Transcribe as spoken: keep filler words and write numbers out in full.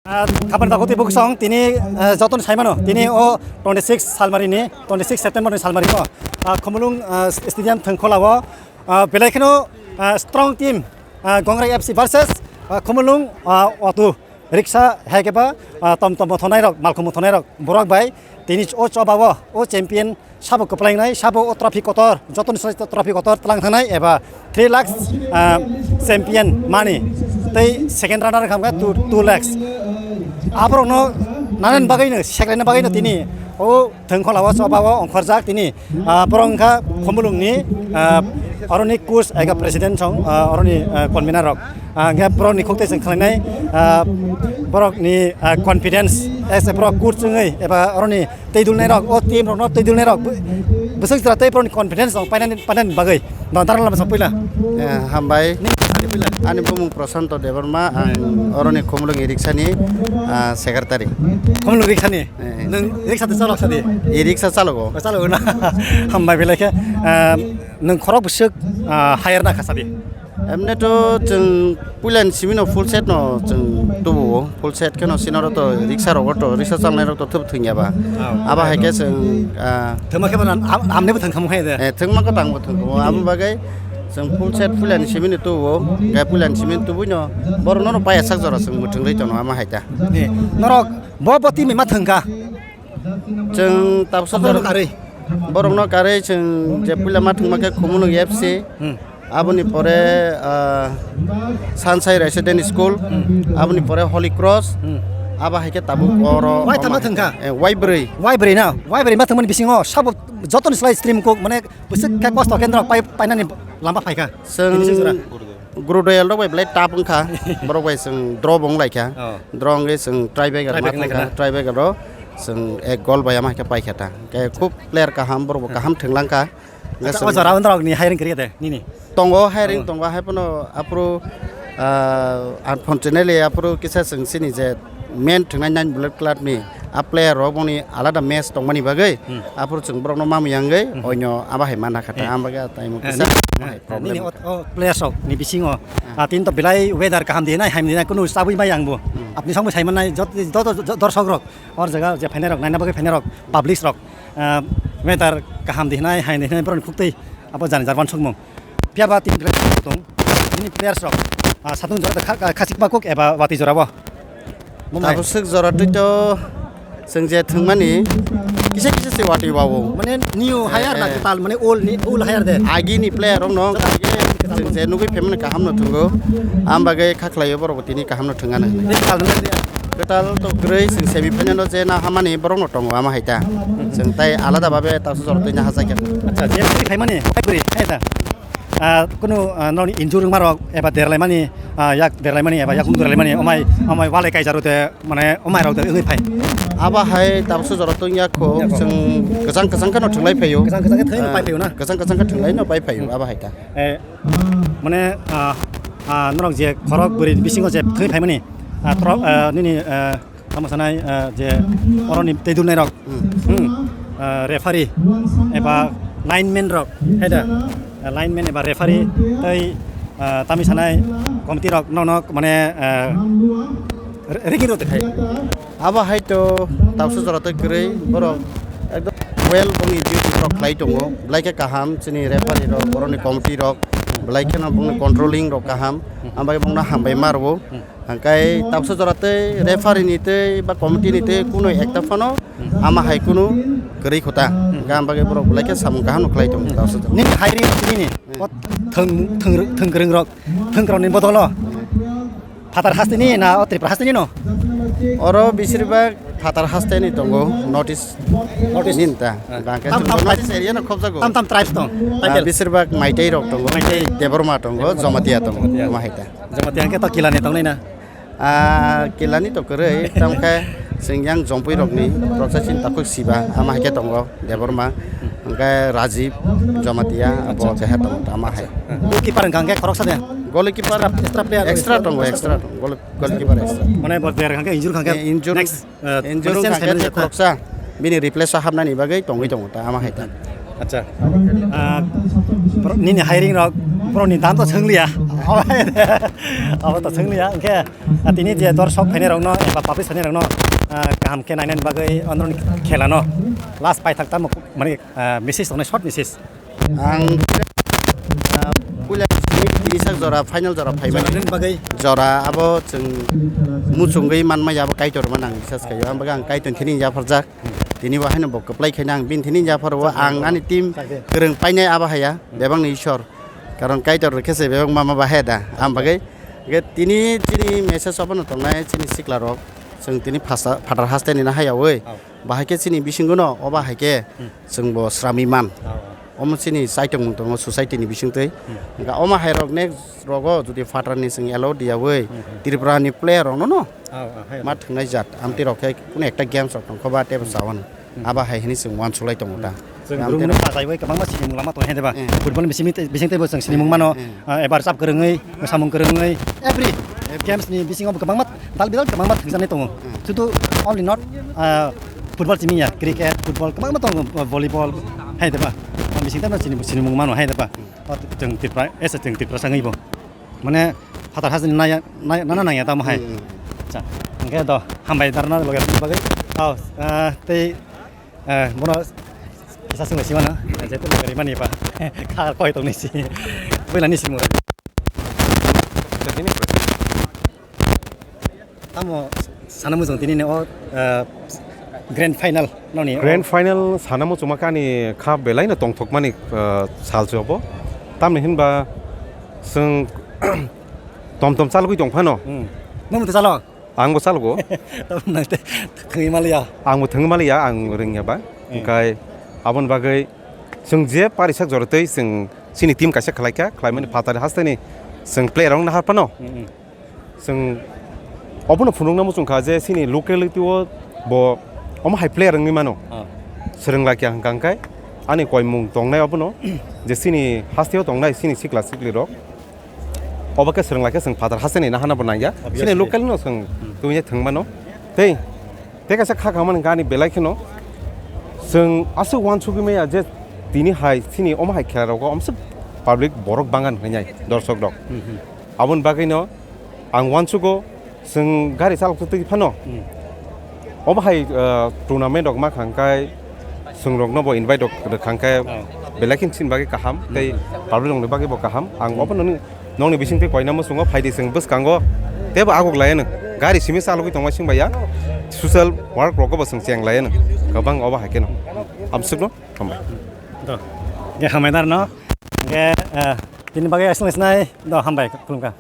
Ah, khapang tago tei buksong tini, ah, jotono saimano, tini o twenty six salmari ni, twenty six September ni salmari o, ah, Khumulwng, ah, stadium thwngkhwla o, ah, belai kheno, ah, strong team, ah, Gongrai F C versus, ah, Khumulwng, ah, auto rickshaw, hai khe ba, ah, tom tom mothonai rok, malkhung mothonai rok, borok bai tini o choba o, o champion sabo kwplainai, sabo o trophy kotor, jotono sai trophy kotor tlang thangnai eba three lakhs, ah, champion money, tei second runner wngkha two, two lakhs. Aborokno nanani bagwino, sekraina bagwino tini o thwngkhwla o choba o ongkhorjak tini, ah, borok wngkha Khumulwngni, ah, oroni coach ega president song, ah, oroni, ah, convener rok. Ah, hingke borokni khukte chwng khlainai, ah, borokni, ah, confidence, as a borok coach wngwi eba oroni tei dulnai rok, o team rokno tei dulnai rok, bw-, bwswk jora tei borokni confidence rok painani, painani bagwi. No, dara lama sa puila. Eh, hambai. Ni ani puila. Ani bumung Prosanto Debbarma, ang oroni Khumulwng riksani, ah, secretary. Khumulwng riksani? Eh. Nwng riksa tei chalok sadi? E riksa chalogo. O, chalogo na. Hambai belai khe, ah, nwng khorok bwswk, ah, hire na kha sadi? Emne to chwng puilani simi no full set no chwng tubuo, full set kheno sinoro to riksa rogo to, riksa chalnai rok to thwb thwngya ba. Ah, abo hai khe chwng, ah, thwngma khe bono am-, amnebo thwngkhamu hai de. Eh, thwngma kwtangbo thwngkhamu. Abo bagwi chwng full set puilani simi no tubuo, hingke puilani simi no tubui no borok no paiya sak jora chwng mwthwng rwi tono amo hai ta. Ni, norok bo, bo team ma thwngkha? Chwng tabsa Borok no karwi? Borokno karwi chwng je puila ma thwngma khe Khumulwng F C, Hmm. aboni pore, ah, Sansai Resident School, Hmm. aboni pore Holy Cross, Hmm. abo hai khe tabuk oro Wai tama thangkha? Eh, wai bwrwi. Wai bwrwi na? Wai bwrwi ma thwngmani bisingo sabo jotoni slai stream kok mane bwswk khe kosto khe norok pai, painani lama phaikha. Chwng Tini sijora. Guru Doyal rok bai belai tough wngkha, borok bai chwng draw bo wnglaikha. Oh. Draw wngwi chwng tie breaker Tie ma breaker thangkha, wnglaikha. Tie breaker o chwng ek goal bai ama hai khe paikha ta. Hingke khub player kaham, borok bo kaham thwnglang kha. Hingke Acha, chwng o jora o norok ni hiring kwrwi de, nini? Tongo, hiring Oh. tongo, hai phano aphuru, ah, unfortunately aphuru kisa chwng chini je main thwngnai nine bullet club ni a player rok boni alada match tongmani bagwi Hmm. aphuru chwng borokno mamwi yangwi Hmm. oino abo hai mana kha ta Eh. ang bagwi a time Eh, kisa ni- hai eh, problem nini kha. O, o players rok ni bisingo, Ah. ah, tini to belai weather kaham di nai, ham di nai, kunu chabwi mai ang bo. Hmm. Apni songbo sai mannai jot-, joto jo-, dorsok rok, or jaga je phainai rok, naina bagwi phainai rok, public rok, ah, weather kaham di nai, hai di nai, borok ni khuktwi abo jani jar wansukmung. Phiya ba tini belai tong, tini players rok, ah, satung jora kha-, kha-, khachik bakuk eba watwi jora bo. Mumbai. Tabuk swk jora twi to chwng je thwngmani kisa kisa se watwi wawo. Mane new hire na Eh, eh. kwtal, mane old ni, old hire de. Agi ni player rok no, agi chwng je nugwi phaimani kaham no thwngo. Am bagwi kha khlaio borok bo tini kaham no thwngano hinwi. Kwtal no de. Kwtal to kwrwi chwng semi final no je na hamani borok no tongo ama hai ta. Chwng tai alada babe tabuk jora twi na hajak ya. Acha, je twi phaimani, kwrwi, hai ta. Ah, kunu, ah, nokni injure wngmarok eba derlaimani, ah, yak derlaimani eba yakung derlaimani, omai, omai walai kaijaro de, mane, omai rok de wngwi phai. Abo hai tabukso jora tong yak kho, Yak kho. Chwng kwchang kwchang kheno thwnglai phaio. Kwchang kwchang khe thwngwi Ah, pai phaio na? Kwchang kwchang khe thwnglai no pai phaio, abo hai ta. Eh, mane, ah, ah, norok je khorok bwrwi bisingo je thwngwi phaimani, ah, tro-, ah, nini, ah, Tamo sanai, ah, je oroni tei dulnai rok, Hmm. hmm, ah, referee eba lineman rok, hai da? Ah, lineman eba referee tei, ah, tami sanai committee rok nok nok mane, ah, re-, ranking rok tei khai. Abo hai to tabukso jora tei kwrwi borok ekdom well bongni duty rok khlai tongo, belai khe kaham chini referee rok, borokni committee rok, belai kheno bongni controlling rok kaham, Hmm. ambai bongno hambai ma rwo. Hmm. Hingkai tabukso jora tei referee ni tei ba committee ni tei kunu ekta phano ama hai kunu kwrwi khuta. Hingka ang bagwi borok belai khe samung kaham no khlai tongo tabukso jora. Nini hiring nini Hmm. o thwng, thwng, thwngkwrwng rok, thwngkwrwng ni bodolo phatar haste ni na o Tripura haste ni no? Oro besir bak phatar haste ni tongo, North East North East. Ni ta. Hmm. Bangkhe Tam, tam North East area no khobjago. Tam, tam tribes tong. Ah, Tribal. Besir bak Meitei rok tongo, Meitei. Debbarma tongo, Jamatia tongo, Jamatia. Ama hai ta. Jamatia hingke to kilani tongnai na? Ah, kilani to kwrwi, tamo khe chwng yang Jompui rokni, roksa chini takhuk siba, ama hai khe tongo, Debbarma, hingke Rajiv, Jamatia, abo Acha, acha. Keha tongo, ama hai. Goalkeeper hingka hingke khoroksa de? Goalkeeper Extra, extra player extra rok. Tongo, extra tongo, goal-, goalkeeper extra. Mane bo player hingke injure hingke Eh, injure, next, eh, injure mane change hingke khaimani khe jatha. Khoroksa, bini replace o hapnani bagwi tongwi tongo ta, ama hai ta. Acha. Ah, bro, nini hiring rok, bro, ni dan to swngliya. Abo to swngli ya, hwnkhe, ah, tini je dorsok phainairokno eba public phainairokno, ah, kaham khe nainani bagwi androni khelano last paithak tamo, mane, ah, message tongnai, short message. Ang, ah, puila simi tini sak jora, final jora phaimani. Jorani bagwi? Jora abo chwng muchungwi manmaya, abo Kaitor mano ang bisas khaio. Ang bagwi ang Kaitor thini yapharjak. Tini bo haino bo kwplai khaina ang bini thini yapharo. Ang ani team kwrwng painai abo haya, bebakni Ishwar. Karon Kaitor rwkhe se bebak ma ma bahai da. Ang bagwi, hwnkhe tini chini message obono tongnai chini sikla rok. Chwng tini phasa-, phatar haste nina hayawi. Oh. Bahai khe chini bisingo no oba hai khe chwng bo srami man. Oh, oh. Omo chini chaitung mung tongo society ni bisingtwi. Hmm. Hwnkhe omo hai rok next rogo jodi phatar ni chwng allow diyawi, hmm, hmm, Tripura ni player rok no no, oh, oh, hai, ma thwngnai jat. Amtwi rok khe kuno ekta games rok tongkho ba tebo chawano. Hmm. Abo hai hwnwi chwng uansuk lai tongo da. Chwng amtwi bwrwngno rok pachaiwi kwbangma sinimung lama tongo, hai de ba? Hmm. Football ni bisingtwi, bisingtwi bo chwng sinimung mano, hmm, hmm, ah, ebar chap kwrwngwi, mwsamung kwrwngwi, every, every games ni bisingo bo kwbangma dal bidal kwbangma thwngjaknai tongo. Hmm. Sudu only not, ah, football simi ya, cricket, football kwbangma tongo, ah, volleyball, hai de ba? Bisingtwi no sini, sinimung mano, hai de ba? Hmm. O chwng Tripura, esa chwng Tripura sangwi bo. Mane phatar hasteni naya, naya, nana nangya tamo hai. Hmm. Acha, hwnkhe do, hambai darna loge bagwi. Oh, ah, tei, ah, bono kisa swngwi simano, jehetu loge rimani ba. Kha koi tongni si. Builani simung. Tamo sana muchung tini ni o, ah, grand final noni o. Grand final sana muchungma kani kha belai no tongthokmani, ah, sal se obo. Tamni hinba chwng tom tom chalgwi tong phano. Hmm. Nwng to chalo? Ang bo chalgo. Tam nang te thwi maliya. Ang bo thwng maliya, ang rwngya ba. Hmm. Hwnkhe aboni bagwi chwng je parisak joratwi chwng chini team kaisa khlai kha, khlaimani phatari hasteni chwng player rok nahar phano. Hmm, hmm. Chwng obono phunukna muchung kha je chini locality o bo omo hai player wngwi mano. Ah. Swrwng laikya hwnkha hwnkhe ani koimung tongnai obono je chini hasteo tongnai chini sikla sikli rok. Obo khe swrwng laikya chwng phatar hasteni nahana bo nangya. Obviously. Chini local no chwng, hmm, tubui thwng mano. Tei, tei kaisa kha khamani gani belai kheno chwng aswk uansugwi maya je tini hai chini omo hai khela rogo omswk public borok bangan hwnwi nai dorsok rok. Hmm, hmm. Aboni bagwino ang uansugo, chwng gari chalok twi phano. Hmm. Obo hai, ah, tournament rok ma khang kai, chwng rokno bo invite rok rwkhang khe, oh, belai khe chini bagwi kaham, tei, hmm, public rokni bagwi bo kaham. Ang, hmm, obo nokni, nokni bising tei koina muchungo phaidi chwng bwskango teibo aguk laiano. Gari simi chalogwi tongma sing baiya, social work rogo bo chwng cheng laiano. Kwbang obo hai kheno. Amsukno hambai. Do. Ge hambai dar no. Ge, ah, tini bagwi aswk nai do hambai khulumkha.